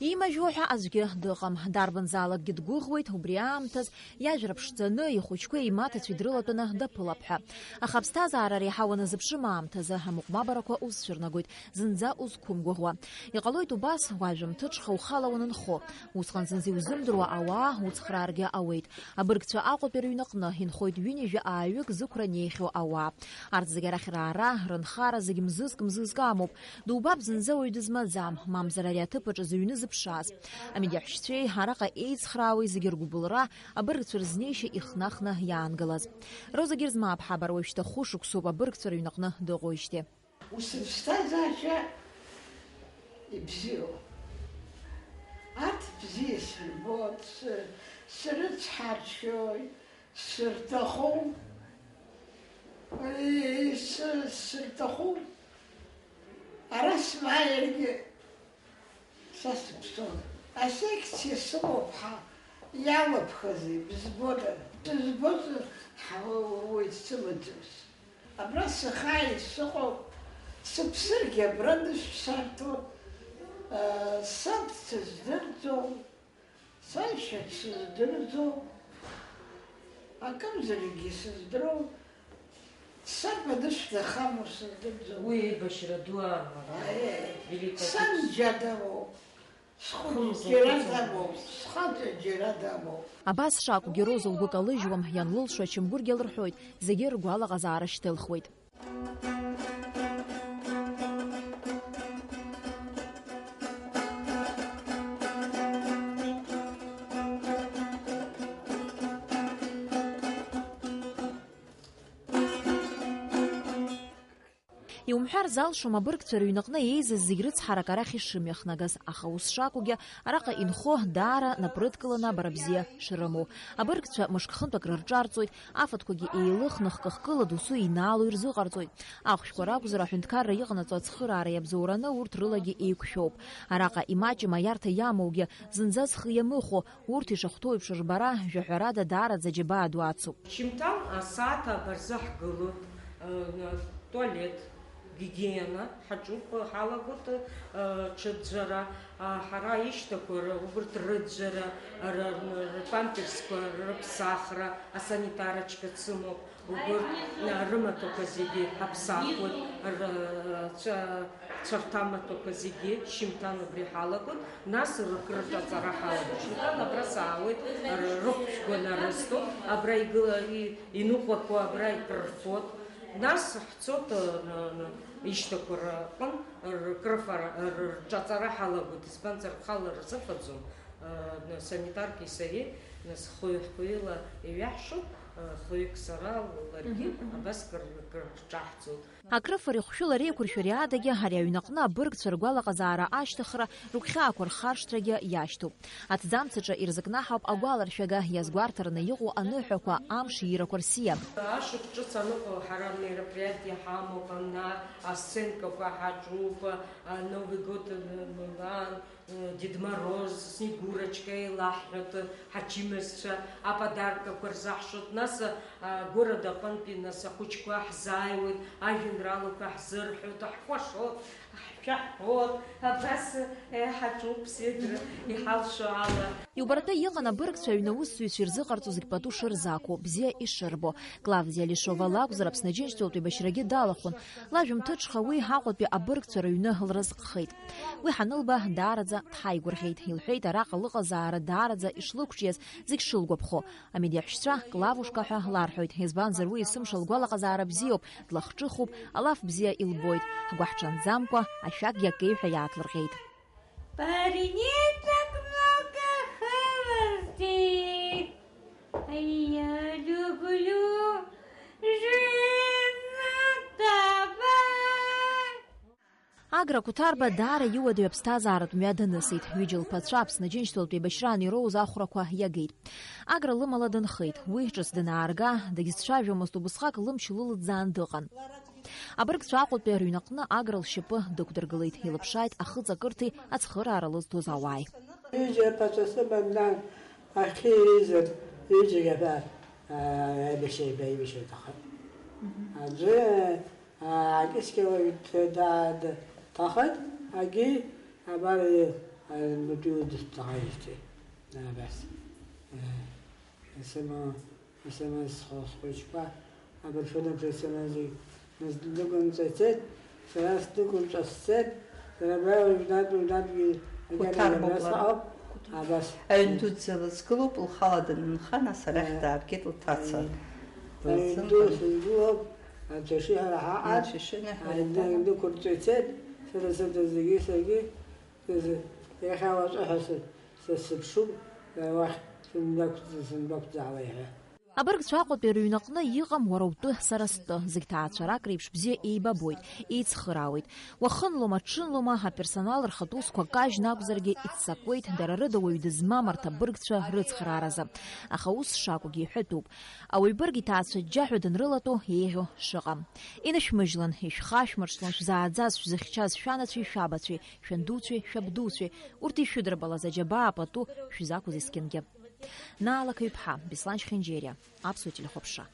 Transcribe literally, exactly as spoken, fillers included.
Имажәуа ҳәа аӡәгьы дыҟам. Дарбанзаалакгьы дгәыӷуеит, убри аамҭаз иажәра ԥшӡаны, ихәыҷқәеи имаҭацәеи дрылатәаны даԥылап ҳәа. Аха аԥсҭазаара реиҳа уаназыԥшым аамҭазы амыҟәмабарақәа узцәырнагоит, зынӡа узқәымгәыӷуа. Иҟалоит убас, уажәымҭыҽха ухала уанынхо. Усҟан зынӡа иузымдыруа ауаа уцхрааргьы ауеит. Абыргцәа Аҟәатәи рыҩнаҟны инхоит ҩынҩажәа ааҩык зықәра неихьоу ауаа. Арҭ зегьы арахь раара, рынхара зегь мзызк-мзызк амоуп. Дубап зынӡа уаҩ дызмаӡам, мамзар ари аҭыԥ аҿы зыҩны зыԥшааз. Амедиаҳәшьцәеи араҟа еицхраауеи зегьы ргәыбылра, абыргцәа рызнеишьа ихнахны иаангылаз. Роза Герзмааԥҳа абар уажәшьҭа хәышықәсоуп абыргцәа рыҩнаҟны дыҟоижьҭеи. Ус аԥсҭазаашьа ибзиоу. Арҭ бзиа сырбоит, сы-, срыцҳаршьоит, сырҭахуп. Ис-, сырҭахуп. Ара смааиргьы са сыԥсуан. Асекциа сымоуп ҳа, иалабхазеи, бызбода? Сызбозар, ҳа, уаҩ дсымаӡамызт. Абра сахааит сыҟоуп, сыԥсыргьы абра дысшәсарҭоуп, саб дсыздырӡом, саншьа дсыздырӡом, акымзаракгьы сыздыруам, саб анышә дахамоу сыздырӡом. Уи еибашьра ду аамҭа, Аиеи, великий сан џьадамоуп. Схәыҷ џьара дамоуп, схаҵа џьара дамоуп. Абас шакәгьы Роза лгәы калыжьуам, ианлылшо ачамгәыргьы лырҳәоит, зегьы ргәалаҟазаара шьҭылхуеит. Иумҳәар залшом абыргцәа рыҩныҟны еизаз зегь рыцҳарак арахь ишымҩахнагаз, аха ус шакәугьы, араҟа инхо даара напрыдкыланы абара бзиа шрымоу. Абыргцәа мышк хынтәык рырҿарҵоит, афатәқәагьы еилыхны хкы-хкыла досу инаало ирзыҟарҵоит. Ахәшәқәа ракәзар, аҳәынҭқарра иҟанаҵо ацхыраара иабзоураны урҭ рылагьы еиқәшәоуп. Араҟа имаҷым аиарҭа иамоугьы, зынӡа зхы иамыхәо, урҭ ишахәҭоу еиԥш рбара, жәаҳәарада, даараӡа џьабаа ду ацуп. Шьымҭан асааҭ ааба рзы ҳгылоит, э, туалет, гигиена, ҳаҿуп, ҳалагоит, э, ҽыӡәӡәара, а, ҳара ишьҭақәа р-, убырҭ рыӡәӡәара, р-, р-, рпамперсқәа рыԥсахра, асанитарочка дсымоуп. Убырҭ, а, рымаҭәақәа зегьы ҳаԥсахуеит, р-, цәа-, цәарҭамаҭәақәа зегьы шьымҭан убри ҳалагоит, нас ркрыф аҵара ҳалагоит. Шьымҭан абра саауеит, р-, рыхәшәқәа нарысҭоит, абра игыла-, и-, иныҟәақәо абра икрырфоит. Нас ҳцоит, р-, р-, ишьҭақәа рҟын ркрыфара, р-, рҿаҵара ҳалагоит, избанзар, рхала рзыфаӡом. Санитарки сареи, нас, хәҩы-хәҩыла иҩаҳшоуп, хәҩык сара, ларгьы. Мгм, мгм. Абас кыр-, кыр-, рҿаҳҵоит. Акрыфареи хәшәылареи еиқәыршәареи адагьы ари аҩнаҟны абыргцәа ргәалаҟазаара ашьҭыхра, рыгәхьаақәа рхаршҭрагьы иашьҭоуп. Аҭӡамц аҿы ирзыкнаҳауп агәаларшәага, иазгәарҭараны иҟоу аныҳәақәа, амш иирақәа рсиа. Ашықәс ҿыц аныҟоу ҳара мероприатие ҳамоуп, ана асценкақәа ҳаҿуп, а, Новый год, м, м, ан, Дед Мороз, Снегурочка еилаҳҳәоит, ҳачымазцәа аподаркақәа рзаҳшоит, нас, а, город аҟынтәи, нас, ахәыҷқәа ҳзааиуеит, ажәеинраалақәа ҳзырҳәоит, ҳкәашоит, ҳшәаҳәоит, абас, е, ҳаҿуп, седр, иҳалшо ала. Иубартәы иҟан абыргцәа аҩны аусзуҩцәа ирзыҟарҵо зегь пату шырзаақәо, бзиа ишырбо. Клавдиа Лешова лакәзар, Аԥсны Аџьынџьтәылатә еибашьрагьы далахәын. Лажәымҭыҽха уи Аҟәатәи абыргцәа рыҩны лразҟхеит. Уи ҳанылба, даараӡа дҳаигәырӷьеит. Илҳәеит, араҟа лыҟазаара даараӡа ишлықәҿиаз, зегь шылгәаԥхо. Амедиаҳәшьцәа Клавушка ҳәа ларҳәоит, избанзар, уи есымша лгәалаҟазаара бзиоуп, длахҿыхуп, алаф бзиа илбоит. Ҳгәаҳҽанӡамкәа, ашәакгьы акеҩҳәа иааҭлырҟьеит. Парней так много хабарти, а я люблю женатого. Агра Қәҭарба даара иуадаҩ аԥсҭазааратә мҩа данысит. Ҩыџьа лԥацәа Аԥсны Аџьынџьтәылатә еибашьраан ироуз ахәрақәа иагеит. Агра лымала дынхеит. Уи ҿыц данаарга, дагьзцәажәомызт, убысҟак лымч лылӡаан дыҟан. Абыргцәа Аҟәатәи арыҩнаҟны Агра лшьапы дықәдыргылеит, илыԥшааит ахыҵакырҭеи ацхыраара лызҭоз ауааи. Ҩыџьа ԥацәа сыман, нан, ахьхьи еизар, ҩыџьагьы абар, аа, аибашьра еибаибашьуа иҭахын. Аӡәы, аа, акьыскьала ит-, да-, да-, ҭахын, агьи, абар, Аҩнтәи удысҵааижьҭеи, абас. Исымоу, исымаз схәыҷқәа абырфын абжа сымази, нас днықәынҵәа ицеит, сара сдәықәынҵәа сцеит, сара абра уажәнатә, уажәнатәгьы макьана Қәыҭарбоуп абра лара. Сыҟоуп, Қәыҭар-, абас. Аҩн дуӡӡа лызгылоуп, лхала данынха, нас арахь Е. дааргеит лҭаца. Е. Аҩн ду Лзымбан. Сызгылоуп, анцәа ишиҳәара ҳаҟан, Анцәа ишиҳәара аҩны ҳаҟан. Днықәырҵәа ицеит, сара сыда зегьы саргьы, сызы-, иахьа уаҵәы ҳәа сы-, Са сзыԥшуп, уахь сындәақәҵ-, сындәақәҵаауеи ҳәа. Абыргцәа Аҟәатәи рыҩнаҟны иҟам уара утәы, сара стәы, зегь ҭаацәарак реиԥш бзиа еибабоит, еицхыраауеит. Уахынлома, ҽынлома, аперсонал рхатә усқәа кажьны акәзаргьы иццакуеит, дара рыда уаҩ дызмам арҭ абыргцәа рыцхрааразы. Аха ус шакәугьы иҳәатәуп. Ауаҩ бырг иҭаацәа џьаҳәа данрылатәо еиӷьу шыҟам. Инышәмыжьлан, ишәхашәмыршҭлан, шәзааӡаз, шәзыхьчаз шәанацәеи шәабацәеи, шәандуцәеи шәабдуцәеи, урҭ ишәыдырбалаз аџьабаа пату шәзақәыз есқьынгьы. Наала Қаҩԥҳа, Беслан Шьхенџьериа, Аԥсуа телехәаԥшра.